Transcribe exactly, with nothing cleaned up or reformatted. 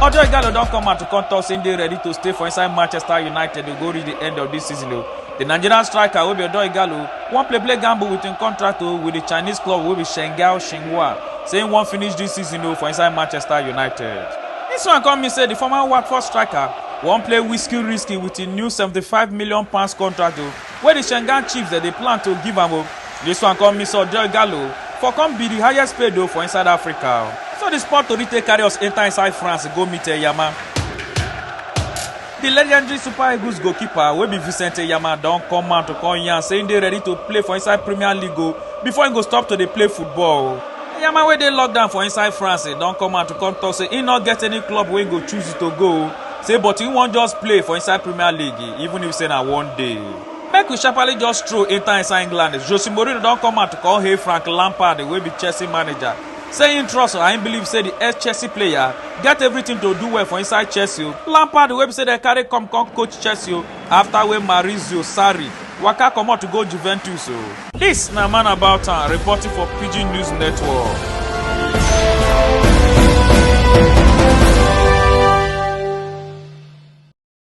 Ojo Ighalo don come out to come talk say im dey ready to stay for inside Manchester United to go reach the end of this season o. The Nigerian striker wey be Ojo Ighalo wan play play gamble with im contract o with the Chinese club wey be Shanghai Shenhua, say im wan finish this season o for inside Manchester United. This one come mean say the former Watford striker wan play whiskey risky with im new seventy-five million pounds contract o wey the Shanghai Chiefs dem dey plan to give am o. This one come mean say Ojo Ighalo for come be the highest paid o for inside Africa. So the sport tori take carry us enter inside France go meet Eyama. The legendary Super Eagles goalkeeper wey be Vincent Eyama don come out to come yarn say im dey ready to play for inside Premier League o before im go stop to dey play football o. Eyama wey dey lockdown for inside France don come out to come talk say im no get any club wey im go choose to go o, say but im wan just play for inside Premier League, even if say na one day. Make we sharply just stroll enter inside England. Jose Mourinho don come out to come hail Frank Lampard wey be Chelsea manager, say im trust and im believe say the ex-Chelsea player get everything to do well for inside Chelsea o. Lampard wey be say dem carry come come coach Chelsea o after wey Maurizio Sarri waka comot to go Juventus o. This na Man About Town reporting for Pidgin News Network.